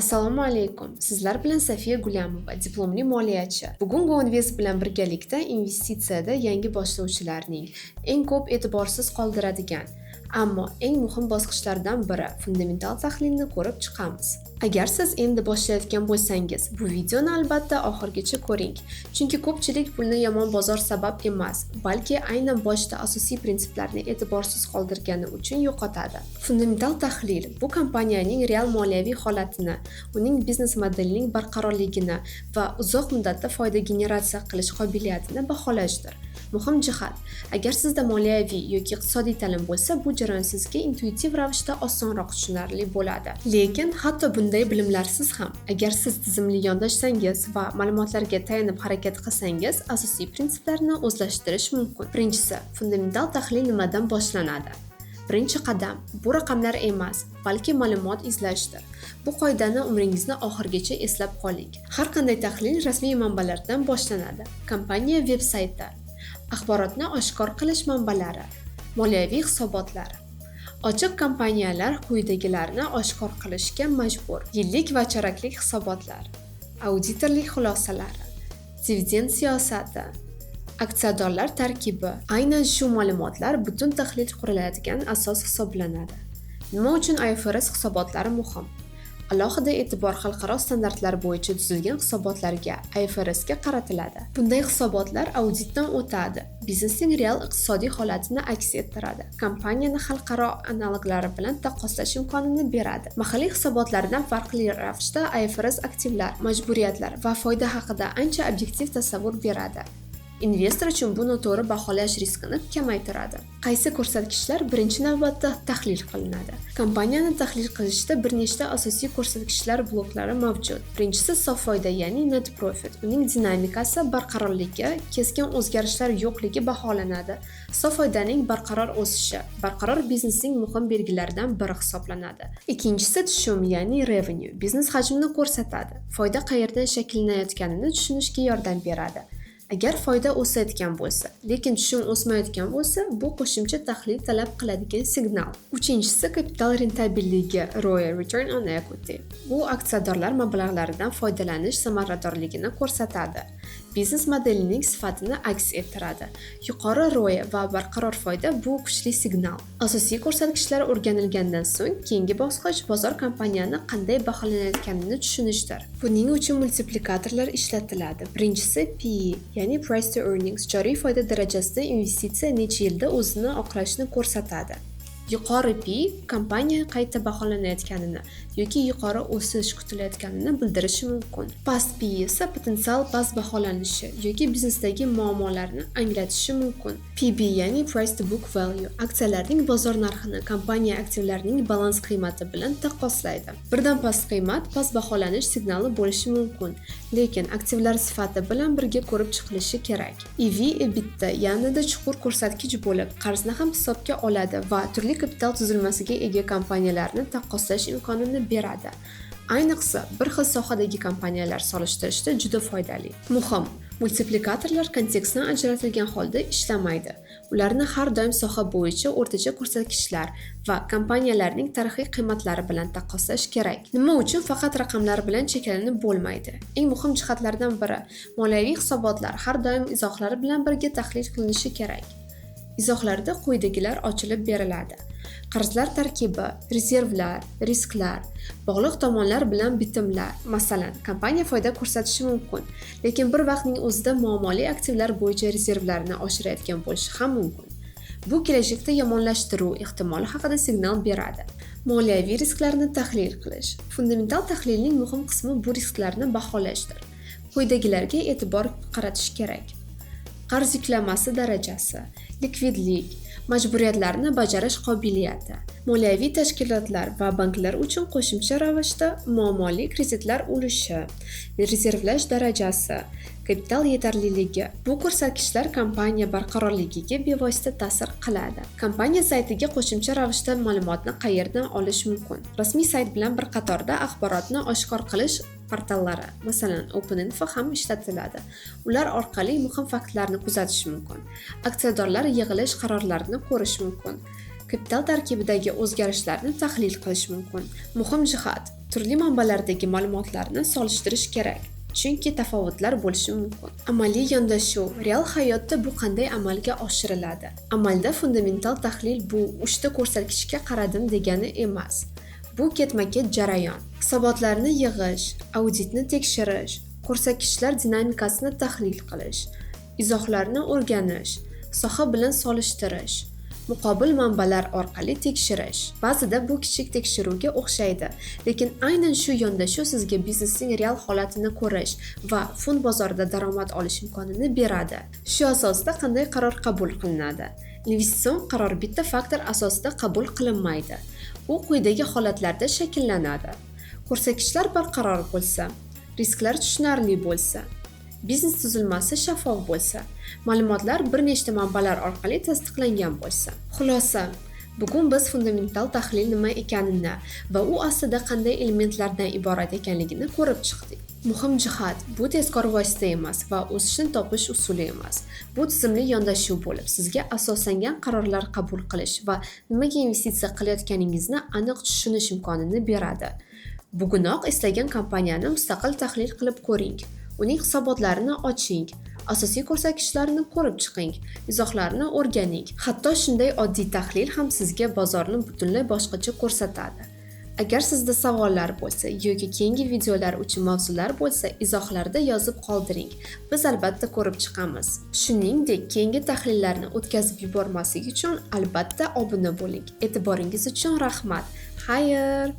Assalomu alaykum. Sizlar bilan Safiya Gulamova, diplomli moliyachi. Bugun GoInvest bilan birgalikda investitsiyada yangi boshlovchilarning eng ko'p e'tiborsiz qoldiradigan, ammo eng muhim bosqichlardan biri fundamental tahlilni ko'rib chiqamiz. Agar siz endi boshlayotgan bo'lsangiz, bu videoni albatta oxirigacha ko'ring. Chunki ko'pchilik pulni yomon bozor sabab emas, balki aynan boshida asosiy prinsiplarni e'tiborsiz qoldirgani uchun yo'qotadi. Fundamental tahlil bu kompaniyaning real moliyaviy holatini, uning biznes modelining barqarorligini va uzoq muddatda foyda generatsiya qilish qobiliyatini baholashdir. Muhim jihat: agar sizda moliyaviy yoki iqtisodiy ta'lim bo'lsa, bu jarayon sizga intuitiv ravishda osonroq tushunarli bo'ladi. Lekin hatto bunday bilimlarsiz ham, agar siz tizimli yondashsangiz va ma'lumotlarga tayanib harakat qilsangiz, asosiy prinsiplarni o'zlashtirish mumkin. Birinchisi, fundamental tahlil nimadan boshlanadi? Birinchi qadam bu raqamlar emas, balki ma'lumot izlashdir. Bu qoidani umringizni oxirigacha eslab qoling. Har qanday tahlil rasmiy manbalardan boshlanadi. Kompaniya veb sayti, axborotni oshkor qilish manbalari, moliyaviy hisobotlar. Ochiq kompaniyalar quyidagilarni oshkor qilishga majbur: yillik va choraklik hisobotlar, auditorlik xulosalari, dividend siyosati, aksiyadorlar tarkibi. Aynan shu ma'lumotlar butun tahlil quriladigan asos hisoblanadi. Nima uchun IFRS hisobotlari muhim? Alohida e'tibor xalqaro standartlar bo'yicha tuzilgan hisobotlarga, IFRS ga qaratiladi. Bunday hisobotlar auditdan o'tadi, biznesning real iqtisodiy holatini aks ettiradi, kompaniyani xalqaro analoglari bilan taqqoslash imkonini beradi. Mahalliy hisobotlardan farqli ravishda IFRS aktivlar, majburiyatlar va foyda haqida ancha obyektiv tasavvur beradi. Investor uchun bu noto'g'ri baholash riskini kamaytiradi. Qaysi ko'rsatkichlar birinchi navbatda tahlil qilinadi? Kompaniyani tahlil qilishda bir nechta asosiy ko'rsatkichlar bloklari mavjud. Birinchisi sof foyda, ya'ni net profit. Uning dinamikasi, barqarorligi, keskin o'zgarishlar yo'qligi baholanadi. Sof foydaning barqaror o'sishi barqaror biznesning muhim belgilaridan biri hisoblanadi. Ikkinchisi tushum, ya'ni revenue. Biznes hajmini ko'rsatadi. Foyda qayerdan shakllanayotganini tushunishga yordam beradi. Agar foyda o'sayotgan bo'lsa, lekin tushum o'smayotgan bo'lsa, bu qo'shimcha tahlil talab qiladigan signal. Uchinchisi kapital rentabelligi, ROE, return on equity. Bu aksiyadorlar mablag'laridan foydalanish samaradorligini ko'rsatadi. Biznes modelining sifatini aks ettiradi. Yuqori ROE va barqaror foyda bu kuchli signal. Asosiy ko'rsatkichlar o'rganilgandan so'ng keyingi bosqich bozor kompaniyani qanday baholanayotganini tushunishdir. Buning uchun multiplikatorlar ishlatiladi. Birinchisi PE, ya'ni price to earnings, joriy foyda darajasida investitsiya necha yilda o'zini oqlashini ko'rsatadi. Yuqori PE kompaniya qayta baholanayotganini yoki yuqori o'sish kutilayotganini bildirishi mumkin. Past PE esa potensial past baholanishi yoki biznesdagi muammolarni anglatishi mumkin. PB, ya'ni price to book value, aksiyalarning bozor narxini kompaniya aktivlarining balans qiymati bilan taqqoslaydi. Birdan past qiymat past baholanish signali bo'lishi mumkin, lekin aktivlar sifati bilan birga ko'rib chiqilishi kerak. EV EBITDA yanada chuqur ko'rsatkich bo'lib, qarzni ham hisobga oladi va turli kapital tuzilmasiga ega kompaniyalarni taqqoslash imkonini beradi. Ayniqsa, bir xil sohadagi kompaniyalar solishtirishda juda foydali. Muhim: multiplikatorlar kontekstdan ajratilgan holda ishlamaydi. Ularni har doim soha bo'yicha o'rtacha ko'rsatkichlar va kompaniyalarning tarixiy qiymatlari bilan taqqoslash kerak. Nima uchun faqat raqamlar bilan cheklanib bo'lmaydi? Eng muhim jihatlardan biri: moliyaviy hisobotlar har doim izohlari bilan birga tahlil qilinishi kerak. Izohlarda quyidagilar ochilib beriladi: qarzlar tarkibi, rezervlar, risklar, bog'liq tomonlar bilan bitimlar. Masalan, kompaniya foyda ko'rsatishi mumkin, lekin bir vaqtning o'zida muammoli aktivlar bo'yicha rezervlarni oshirayotgan bo'lishi ham mumkin. Bu kelajakda yomonlashtiruv ehtimoli haqida signal beradi. Moliyaviy risklarni tahlil qilish. Fundamental tahlilning muhim qismi bu risklarni baholashdir. Quyidagilarga e'tibor qaratish kerak: qarz yuklamasi darajasi, likvidlik, majburiyatlarni bajarish qobiliyati, moliyaviy tashkilotlar va banklar uchun qo'shimcha ravishda muammoli kreditlar ulushi, rezervlash darajasi, kapital yetarliligi. Bu ko'rsatkichlar kompaniya barqarorligiga bevosita ta'sir qiladi. Kompaniya saytiga qo'shimcha ravishda ma'lumotni qayerdan olish mumkin? Rasmiy sayt bilan bir qatorda axborotni oshkor qilish portallari, masalan, OpenInfo ham ishlatiladi. Ular orqali muhim faktlarni kuzatish mumkin. Aksiyadorlar yig'ilish qarorlarini ko'rish mumkin. Kapital tarkibidagi o'zgarishlarni tahlil qilish mumkin. Muhim jihat: Turli manbalardagi ma'lumotlarni solishtirish kerak, chunki tafovutlar bo'lishi mumkin. Amaliy yondashuv: real hayotda bu qanday amalga oshiriladi? Amalda fundamental tahlil bu 3 ta ko'rsatkichga qaradim degani emas. Bu ketma-ket jarayon. Hisobotlarni yig'ish, auditni tekshirish, ko'rsatkichlar dinamikasini tahlil qilish, izohlarni o'rganish, soha bilan solishtirish, muqobil manbalar orqali tekshirish. Ba'zida bu kichik tekshiruvga o'xshaydi, lekin aynan shu yondashuv sizga biznesning real holatini ko'rish va fond bozorida daromad olish imkonini beradi. Shu asosda qanday qaror qabul qilinadi? Investitsion qaror bitta faktor asosida qabul qilinmaydi. U quyidagi holatlarda shakllanadi: ko'rsatkichlar barqaror bo'lsa, risklar tushunarli bo'lsa, biznes tuzilmasi shaffof bo'lsa, ma'lumotlar bir nechta manbalar orqali tasdiqlangan bo'lsa. Xulosa: bugun biz fundamental tahlil nima ekanini va u aslida qanday elementlardan iborat ekanligini ko'rib chiqdik. Muhim jihat: bu tezkor vosita emas va o'sishni topish usuli emas. Bu tizimli yondashuv bo'lib, sizga asoslangan qarorlar qabul qilish va nimaga investitsiya qilayotganingizni aniq tushunish imkonini beradi. Bugunoq istagan kompaniyani mustaqil tahlil qilib ko'ring. Uning hisobotlarini oching, asosiy ko'rsatkichlarni ko'rib chiqing, izohlarni o'rganing. Hatto shunday oddiy tahlil ham sizga bozorni butunlay boshqacha ko'rsatadi. Agar sizda savollar bo'lsa yoki keyingi videolar uchun mavzular bo'lsa, izohlarda yozib qoldiring. Biz albatta ko'rib chiqamiz. Shuningdek, keyingi tahlillarni o'tkazib yubormaslik uchun albatta obuna bo'ling. E'tiboringiz uchun rahmat. Xayr!